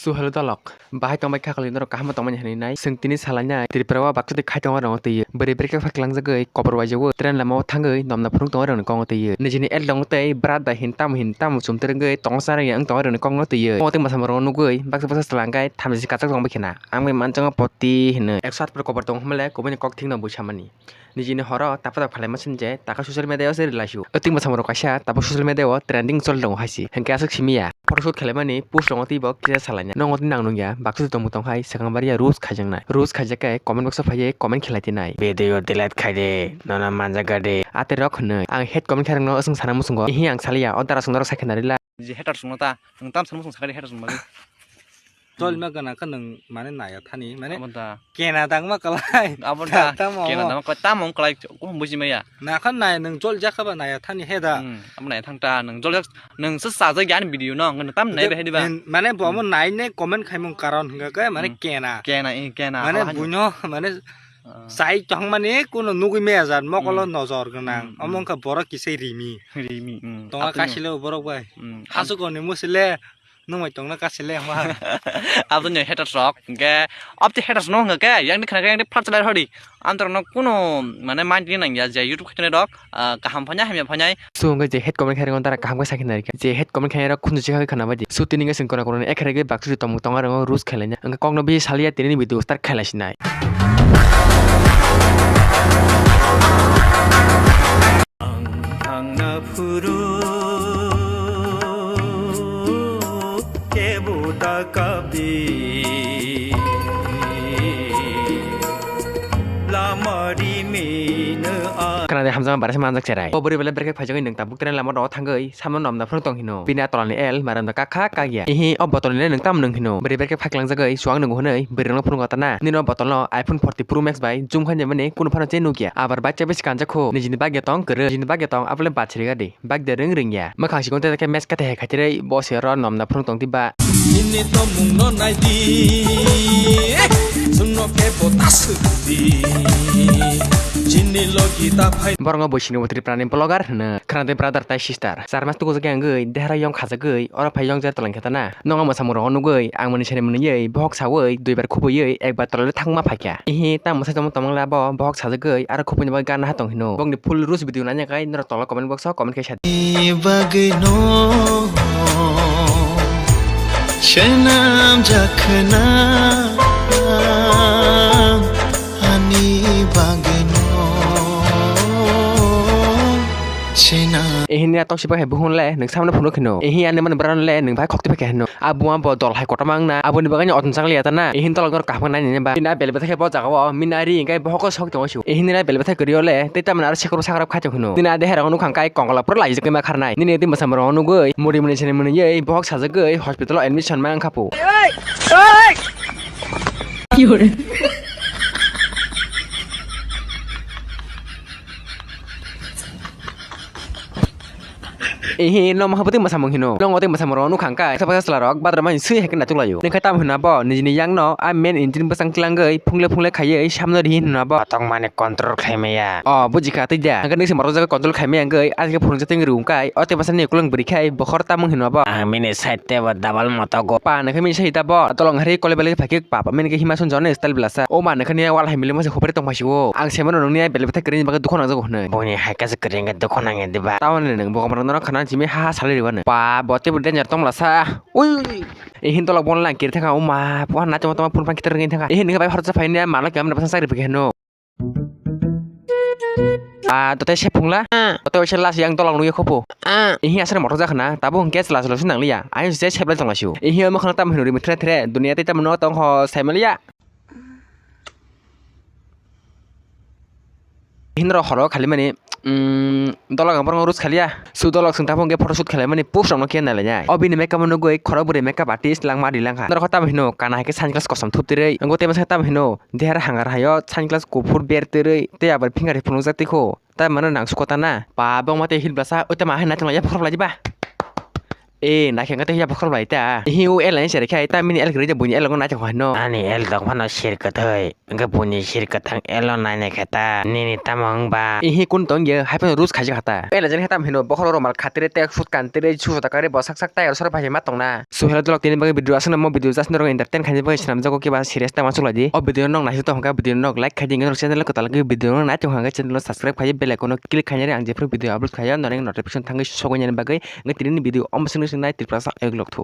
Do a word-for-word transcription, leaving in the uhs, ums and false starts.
So hello dalok, bahai tongbai kha kali norok kaham tongmani hinwi nai. Chwng tini salainai Tripura o baksa twi khai tongo rong twi. Bwrwi bwrwi khe phaklangjagwi kobor waijagwi train lama o thangwi nomna phunuk tongo rong ni kok o twi. Nijini el rong twi brat bai hin tamo hin tamo chum twrwngwi tongsa rwngya wng tongo rong ni kok o twi. Omo twi mwsamo rok nugwi baksa baksa chwla hwnkhe thamchi kachak tongbai khena. Ang bai manchang poti hinwi ekso aat pore kobor tongo hwnle kubuni kok thik no bui samani. Nijini horo tapoda phalai masa je taka social media o se rwlai sio. Oting bwsamo rok kaisa tabuk social media o trending choli tongo hai se. Hwnkhe aswk simi ya. Photoshoot khwlaimani post tongo tei bo kisa salaina. Nongo tini nang nungya baksa tongmung tong hai swkang bari ya roast khaijaknai. Roast khaijak khe comment box o phaiwi comment khlai tinai. Video delete khai de, nono manjak ga de. Ate rok hwnwi ang hate comment khairokno aswk sana muchungo. Ihi ang saliya o dara songno rok sai khna rila. Je haters wngno ta, nwng tam sana muchung sakali haters wngmani. Chol ma gana khe nwng mane naya thani, mane abo da. Kena dangma kalai. Abo da. Tamo. Kena dangma kalai, tamo wng kalai, ko buji maya. Na khan nai nwng chol jakha ba naya thani he da. Hmm, abo naya thang ta, nwng chol jak, nwng se sajak ya ani video no, nwng tam nai be he di ba. Mane bo amo nai ne comment khaimung karon hwnkha khe mane kena. Kena, eh, kena. Mane buino, mane sai tongmani kuno nugwi maya jan mokolo nojor gwnang. Omo wngkha borok kisai rimi. Rimi, hmm. Tonga kasile borok bai. Hmm. Hasuk oni musile. Nung bai tongna kasi le ma. Aboni haters rok, hwnkhe, aboni haters no hwnkhe, yang ni khna khe yang ni phat chalai hori. Antor no kuno, mane, mind ni nang ya, je YouTube khaitone rok, ah, kaham phanya, hamya phanya. So, hwnkhe je hate comment khairok, tara kaham khe sakhi narikha. Je hate comment khairok, khunju chikha khana bai di. So, tini hwnkhe chwng kona kona ni ekhere ge baksu tongmung tonga rwngo, roast khailai na. Hwnkhe kokno bi saliya, tini ni video start khailai sinai. Ang thangna phuru kebo da kabi lama rimino a. Khana de hamjama bara se manjak cherai. O bwrwi belai berkhe phaijagwi nwng tabuk train lama rok thangwi samno nomna phuru tong hino. Bini a tola ni el maram da kakha kakya. Ihi o botol ni le nwng tam nwng hino. Bwrwi berkhe phaklangjagwi suang nwngo hwnwi bwrwi rokno phunukgo tana. Nini o botol no iPhone forty Pro Max bai zoom khainai mani kunu phano je nukya. Abar bike chabai se kanjak kho. Nijini bike ya tong kwrwi. Nijini bike ya tong abole bachiri gadi. Bike de rwng rwngya. Mwkhang sikon tei khe mes kate hai khatirwi bo se oro nomna phunuk tong di ba. Nini tomung no nai di. Chwngno khe bo ta swk di. Chini logi ta phai. Borok no bo sini bo Tripura ni blogger hwno. Khwna de brother tai sister. Char mas tuku jagwi ang gwi dehra yong khajagwi oro phai yong jer tolang khe ta na. Nokha mwsamung rok nugwi ang mwnwi sani mwnwi bohok sawi duibar khubui ekbar tolole thangma phaikha. Ihi tamo sai tongma tongmang le abo bohok sajagwi aro khubui ni bagwi gana ha tong hino. Bokni full roast video nanya khe norok tola comment box o comment khe sa di. Ni bagwi no swnam jakhna ani bagwi no swnam. Ihi ni atok sipai hai buhun le nwng samno phunuk hino. Ihi ani mani brano le nwng bai khokti phai khe hino. A buma bo dol hai kotorma wngna, aboni bagwi auto chang liya ta na. Ihin tolok norok kaham nai nini ba. Bini a bel bethai khe bo jaga o, bini a ri hwnkhe bohok o sok tongo sio. Ihin nini a bel bethai kwrwi o le, tei tamni aro sekrop sakrap khai tong hino. Nini a deha rok nukha khe kongla pura laijak ma kharnai. Nini tei mwsamung rok nugwi, muri muri sini mwnwi bohok sajagwi hospital o admission ma wngkha po. Ehe, no maha bwtwi mwsamung hino. Nongo tei mwsamung rok nukha khe, kaisa bwsa chwla rok badra mani swi hai khe naituk laio. Nokha tamo hwnba bo, nijini yang no a main engine bwsang tlangwi phungle phungle khaiwi samno ri hwnba bo. Tong mani control khai maya. O, bujikha tei da. Hwnkhe nisi morok jaga control khai maya wngwi, aswk phunukjak tei rwngkha, o tei bwsani ukulung bwrwi khai bokhor tamo hwnba bo. Ang mini side tebo double moto go. Pa nokhe mini side tabo, tolong hari kole bele phai khe pa, pa mini khe hima sun jone style blasa. O ma nokhe ni wal hai mili masa hopre tong phai sio. Ang semano nokni bele bethai kwrwini bagwi dukho nangjago hwnwi. Boni hai khe kwrwi wngkhe dukho nangya diba? Tamoni nwng bokhorok norok khana simi ha ha salai rwani. Pa, bo teibo danger tongla sa. Ui, ui, ui. Ihin tolok bon lang kiri thangka, uma, puha na tongma tongma phun phang kitor ngin thangka. Ihin nokhe bai horsa phaini, malo khe amna bwsang chakri phikhe heno. Ah, tote se phungla. Tote oise last yang tolok nukya khopo. Ah, ihin aswk motor jakhna, tabuk hwnkhe chwla chwla se nangliya. Ayang se seplai tongla sio. Ihin omo khana tamo hinwi rimwi thre thre, dunia tei tamo no tong ho, saimaliya. Hinro horo khali mani, mm, dolok ang borok roast khaliya. Su dolok sung tabuk hwnkhe photoshoot khalaimani post rokno khe nailainai. O bini makeup no nugwi khorok bwrwi makeup artist langma ri langkha. Norok tamo hino kana hai khe sunglass kosom thup twrwi. Wngwi tei masa tamo hino deher hangar haio sunglass kuphur ber twrwi tei abar finger hai phunukjak tei kho. Tai mano nang sukota na. Pa bongma tei hil blasa, oi tei ma hai na tongla ya phorok lai ba. E, naikhe wngkha tei ya bokhorok bai ta. Ihi o L ni sere khe ai ta mini L kwrwi de buini L no naithok hai no. Ani L tong phano sir kwthwi. Wngkhe buini sir kwthang L no nainai khe ta. Nini tamo wng ba? Ihi kun tong ye, hai phano rules khaijak kha ta. L jani khe tam hino bokhorok rok mal khatire tek sut kantire susa takare bo sak sak tayar sor phai ma tongna. So hello dolok tini bagwi video aswkno mo video just norok entertain khaina bagwi swnamjago kiba serious ta uansuk laidi. O video no nang naisik tong kha video no like khaidi, norok channel kwtal khe video no nai tong kha channel no subscribe khaidi, bell icon no click khainai ang jephru video upload khaio norok notification thangwi sogwi nani bagwi. Wngkhe tini video omo swngwi swngnai Tripura sa ayuk lok thu.